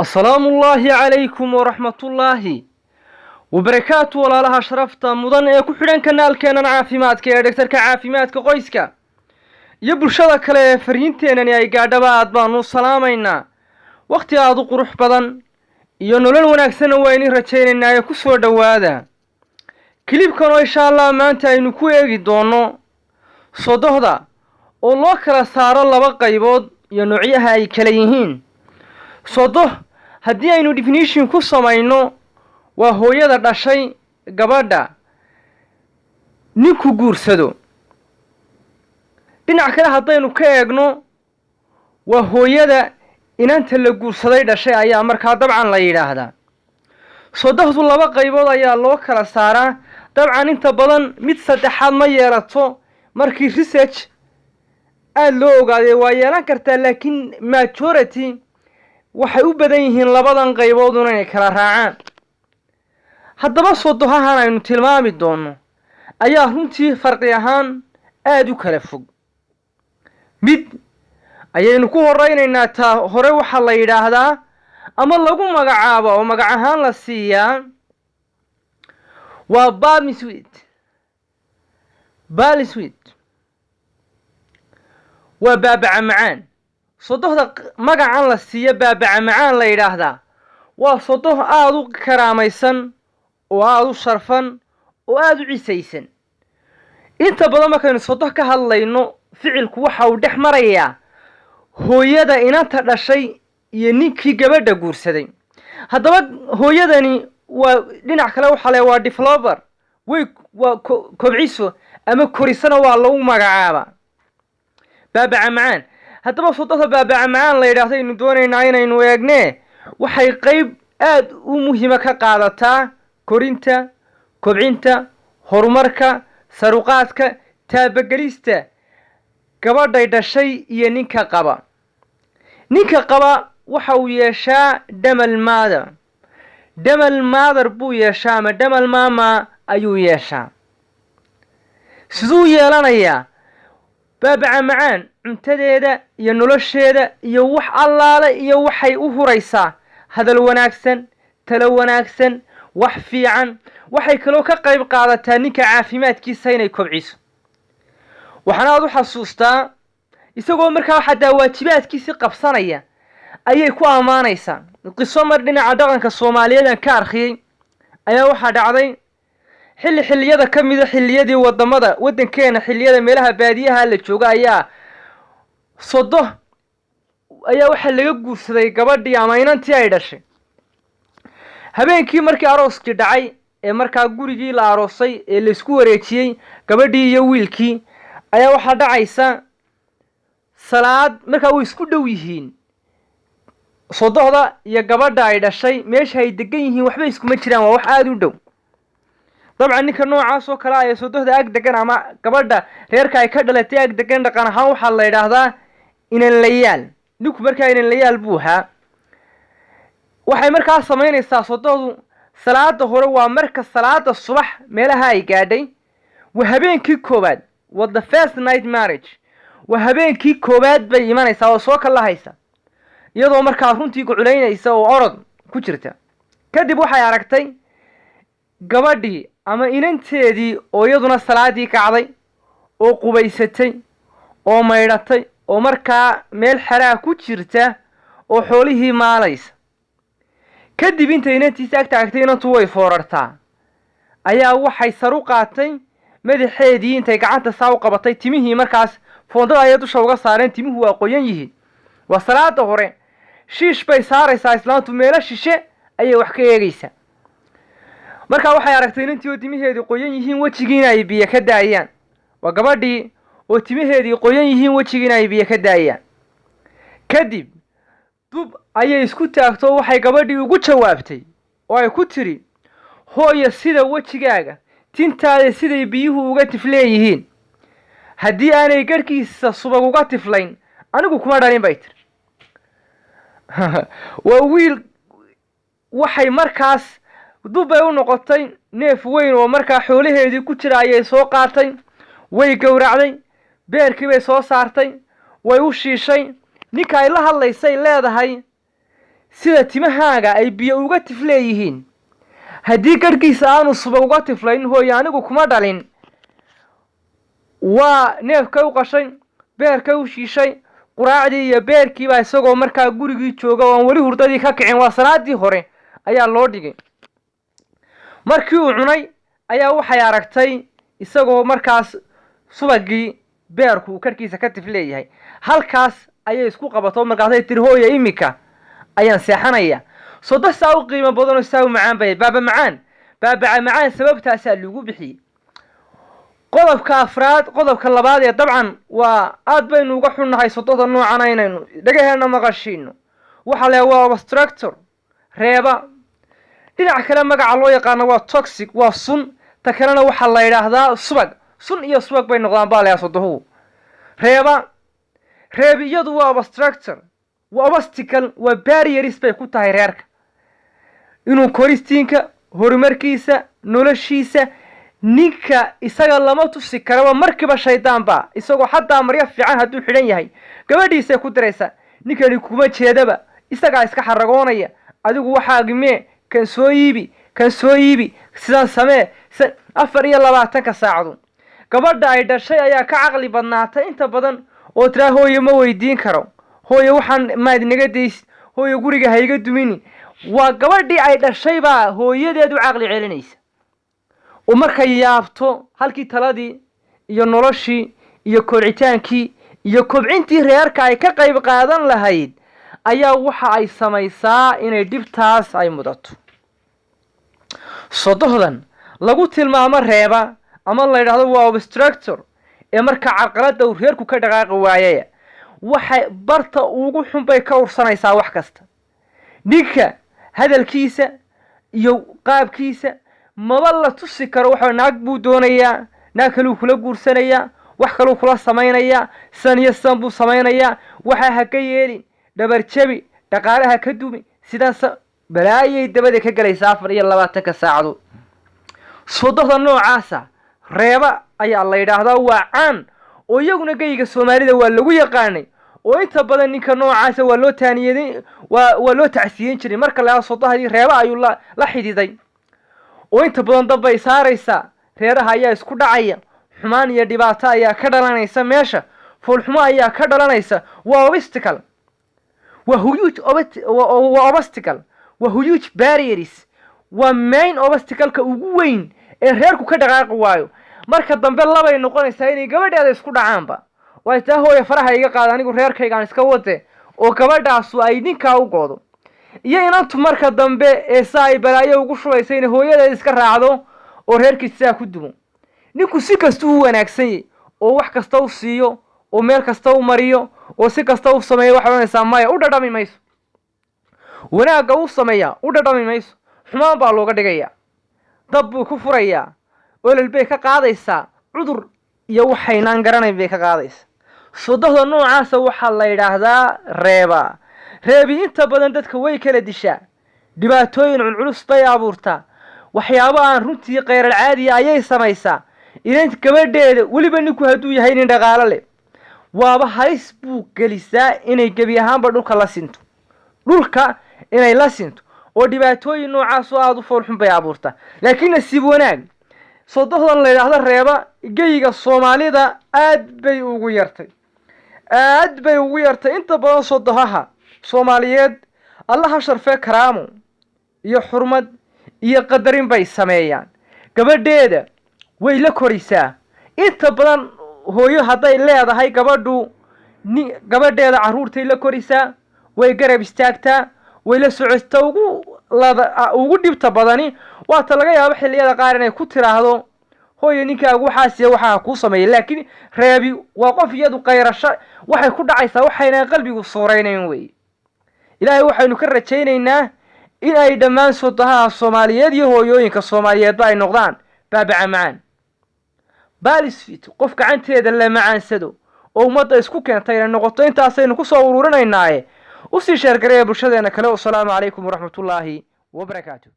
Asalaamu ullaahi calaykum waraxmatullaahi wabarakaatu. Walaalaha sharafta mudan ee ku xidhan kanaalkeennan caafimaadka ee dhegtarka caafimaadka qoyska iyo bulshada kale ee fariinteenani ay gaadhaba, aad baanu salaamaynaa. Wakhti aada u qurux badan iyo nolol wanaagsanna waa idin rajaynaynaa. Ee ku soo dhowaada clipkan oo insha Allah maanta aynu ku eegi doono sodohda oo loo kala saaro laba qaybood iyo noocyaha ay kala yihiin. Sodoh haddii aynu definition ku samayno, waa hooyada dhashay gabadha ninku guursado. Dhinac kale haddaynu ka eegno, waa hooyada inanta la guursaday dhashay ayaa markaa dabcan la yidhaahdaa. Sodohdu laba qaybood ayaa loo kala saaraa. Dabcan inta badan mid saddexaad ma yeelato. Markii research aada loo ogaaday, waa yeelan kartaa, laakiin majority waxay u badan yihiin labadan qaybooduna inay kala raacaan. Haddaba sodohahan aynu tilmaami doono ayaa runtii farqi ahaan aada u kala fog. Mid ayaynu ku horeynaynaa. Taa hore waxaa la yidhaahdaa ama lagu magacaabo oo magac ahaan la siiyaa waa bamiswit baliswit, waa baabaca macaan. Sodohda magacan la siiyo baabaca macaan la yidhaahdaa waa sodoh aada u karaamaysan oo aada u sharfan oo aada u cisaysan. Inta badan markaynu sodoh ka hadlayno, ficilku waxa uu dhex marayaa hooyada inanta dhashay iyo ninkii gabadha guursaday. Haddaba hooyadani waa dhinac kale waxaa le waa developer, way waa kobciso ama korisana waa lagu magacaabaa baabaca macaan. Haddaba sodohda baabaca macaan la yidhaahdo aynu doonaynaa inaynu eegnee, waxay qeyb aada u muhiima ka qaadataa korinta, kobcinta, horumarka, saruqaadka, taabagelista gabadhay dhashay iyo ninka qaba. Ninka qaba waxa uu yeeshaa double mother, double mother buu yeeshaa ama double mama ayuu yeeshaa. Siduu yeelanayaa? Baabaca macaan cuntadeeda iyo nolosheeda iyo wax allaale iyo waxay u huraysaa hadal wanaagsan, talo wanaagsan, wax fiican. Waxay kaloo ka qayb qaadataa ninka caafimaadkiisa inay kobciso. Waxaana aad u xasuustaa isagoo markaa xataa waajibaadkiisii qabsanaya ayay ku ammaanaysaa. Qiso mar dhinaca dhaqanka Soomaaliyeed aan ka arkiyey ayaa waxaa dhacday xilli xilliyada ka mida xilliyadii wadamada waddankeena, xilliyada meelaha baadiyaha la jooga, ayaa sodo ayaa waxaa laga guursaday gabadhii ama inantii ay dhashay. Habeenkii markii arooskii dhacay ee markaa gurigii la aroosay ee laysku wareejiyey gabadhii iyo wiilkii, ayaa waxaa dhacaysa salaad. Markaa way isku dhow yihiin sodohda iyo gabadha ay dhashay, meesha ay degan yihiin waxba iskuma jiraan, waa wax aada u dhow. Dabcan ninka noocaas oo kale ah ee sodohda ag degan ama gabadha reerka ay ka dhalatay ag degan, dhaqan ahaan waxaa la yidhaahdaa inanlayaal. Ninku markaa inanlayaal buu ahaa. Waxay markaa samaynaysaa sodohdu salaada hore, waa marka salaada subax meelaha ay gaadhay, waa habeenkii koowaad, waa the first night marriage, waa habeenkii koowaad bay imanaysaa oo soo kalahaysa, iyadoo markaa runtii guculaynaysa oo orod ku jirta. Kadib waxay aragtay gabadhii ama inanteedii oo iyaduna salaadii kacday oo qubaysatay oo maydhatay oo markaa meel xeraa ku jirta oo xoolihii maalaysa. Kadib intay inantiisa ag taagtay, inantu way foorartaa, ayaa waxay sar u qaatay madaxeedii, intay gacanta saa u qabatay timihii markaas foondada ayay dusha uga saareen. Timuhu waa qoyan yihiin, waa salaada hore. Shiish bay saaraysaa islaantu, meelo shishe ayay wax ka eegaysaa. Markaa waxay aragtay inantii oo timaheedii qoyan yihiin, wejigiina ay biyo ka daayaan. Waa gabadhii oo timaheedii qoyan yihiin, wejigiina ay biyo ka daayaan. Kadib dub ayay isku taagto, waxay gabadhii ugu jawaabtay oo ay ku tidhi: "Hooya, sida wejigaaga tintaada siday biyuhu uga tifleeyihiin, haddii aanay garhkiisa subag uga tiflayn, anigu kuma dhalin," bay tiri. Waa wiil. Waxay markaas dub bay u noqotay, neef weyn oo markaa xoolaheedii ku jira ayay soo qaatay, way gowracday, beerkii bay soo saartay, way u shiishay. Ninka ay la hadlaysay leedahay: Sida timahaaga ay biyo uga tifleeyihiin, haddii garhkiisa aanu subag uga tiflayn, hooyo anigu kuma dhalin. Waa neefkay u qashay, beerkay u shiishay, quraacdii iyo beerkiibaa isagoo markaa gurigii jooga oo aan weli hurdadii ka kicin, waa salaadii hore, ayaa loo dhigay. Markii uu cunay ayaa waxay aragtay isagoo markaas subagii beerku uu karhkiisa ka tifleeyahay. Halkaas ayay isku qabato, markaasay tiri: "Hooya, imika ayaan seexanaya." Sodo saa u qiimo badanoo saa u macaan bay, baaba macaan, baabaca macaan, sababtaasaa lagu bixiyey. Qodobka afraad, qodobka labaad ee dabcan waa aad baynu uga xunnahay sododa noocana inaynu dhagaheena maqashiino, waxaa le waa obstructor, reeba. Dhinaca kale magaca loo yaqaano waa toxic, waa sun. Ta kalena waxaa la yidhaahdaa subag. Sun iyo subag bay noqdaan baa layaa sodohuhu. Reeba, reebiyadu waa obstructor, waa obstacle, waa barriers bay ku tahay reerka inuu koristiinka, horumarkiisa, noloshiisa. Ninka isaga lama tusi karaba, markiiba shaydaan baa isagoo xataa maryo fiican hadduu xidhan yahay gabadhiisay ku diraysa. Ninkani kuma jeedaba, isagaa iska xaragoonaya. Adigu waxaagi mee, kan soo iibi, kan soo iibi, sidan samee. 24-ka saacadu gabadha ay dhashay ayaa ka caqli badnaata inta badan oo tiraa: "Hooye, ma weydiin karo. Hooye, waxaan maad inaga daysid. Hooye, guriga ha iga dumini." Waa gabadhii ay dhashay baa hooyadeed u caqli celinaysa, oo markay yaabto halkii taladii iyo noloshii iyo kobcitaankii iyo kobcintii reerka ay ka qayb qaadan lahayd, ayaa waxa ay samaysaa inay dhibtaas ay mudato. Sodohdan lagu tilmaamo reeba ama la yidhahdo waa obstructor ee marka carqaladda uu reerku ka dhaqaaqi waayaya, waxay barta ugu xun bay ka ursanaysaa wax kasta. Ninka hadalkiisa iyo qaabkiisa maba la tusi karo. Waxa naag buu doonayaa, naag kaluu kula guursanayaa, wax kaluu kula samaynayaa, san iyo san buu samaynayaa. Waxaa ha ka yeelin, dhabar jabi, dhaqaalaha ka dumi, sidan balaayay dabada ka gelaysa 24-ka saacadood. Sodohda noocaasa reeba ayaa la yidhaahdaa. Waa caan oo iyaguna geyga Soomaalida waa lagu yaqaanay, oo inta badan ninka noocaasa waa loo taaniyaday, waa loo tacsiyen jiray. Marka la sodohdii reeba ayuu la xididay, oo inta badan dabbay saaraysaa, reeraha ayaa isku dhacaya, xumaan iyo dhibaato ayaa ka dhalanaysa meesha, foolxumo ayaa ka dhalanaysa. Waa obstacle, waa huge, waa obstacle, waa huge barriers, waa main obstacle-ka ugu weyn ee reerku ka dhaqaaqi waayo. Marka dambe labay noqonaysaa inay gabadheeda isku dhacaanba. Waa taa: "Hooya, faraha iga qaada, anigu reerkaygaan iska wade," oo gabadhaasu ay ninkaa u goodo, iyo inantu marka dambe ee saa ay balaayo ugu shubaysa inay hooyadeed iska raacdo oo reerkiis sidaa ku dumo. Ninku si kasta u wanaagsanyay oo wax kasta u siiyo oo meel kasta u mariyo oo si kasta u sameeyo, waxay odhanaysaa: "Maya, u dhadhami mayso." Wanaagga u sameeyaa u dhadhami mayso, xumaan baa looga dhigayaa, dab buu ku furayaa, olol bay ka qaadaysaa, cudur iyo waxaynaan garanayn bay ka qaadaysaa. Sodohda noocaasa waxaa la yidhaahdaa reeba. Reebi inta badan dadka way kala dishaa, dhibaatooyin culculus bay abuurtaa, waxyaabo aan runtii kheyral caadiya ayay samaysaa. Inan gabadheeda weliba ninku hadduu yahay nin dhaqaalo leh, waaba halis buu gelisaa inay gebi ahaanba dhulka la sinto, dhulka inay la sinto, oo dhibaatooyin noocaas oo aada u foolxun bay abuurtaa. Laakiin nasiib wanaag, sodohdan la yidhaahdo reeba geyiga Soomaalida aad bay ugu yartay, aad bay ugu yartay. Inta badan sodohaha Soomaaliyeed, Allaha sharfee, karaamo iyo xurmad iyo qadarin bay sameeyaan. Gabadheeda way la korisaa. Inta badan hooyo hadday leedahay gabadhu ni gabadheeda carruurtay la korisaa, way garab istaagtaa, way la socota. Ugu lada ugu dhibta badani waata laga yaabo xilliyada qaar inay ku tiraahdo: "Hooyo, ninkaagu waxaasiya waxaa kuu sameeyay." Laakiin reebi waa qof iyadu qayrasho waxay ku dhacaysaa waxayna qalbigu suuraynayn wey. Ilaahay waxaynu ka rajaynaynaa in ay dhammaan sodohaha Soomaaliyeed iyo hooyooyinka Soomaaliyeedba ay noqdaan baabaca macaan, baalisfit, qof gacanteeda la macaansado oo ummadda isku keentay inay noqoto. Intaasaynu kusoo ururinaynaaye usii share gareeya bulshadeena kale. Wasalaamu calaykum waraxmatullaahi wabarakaatu.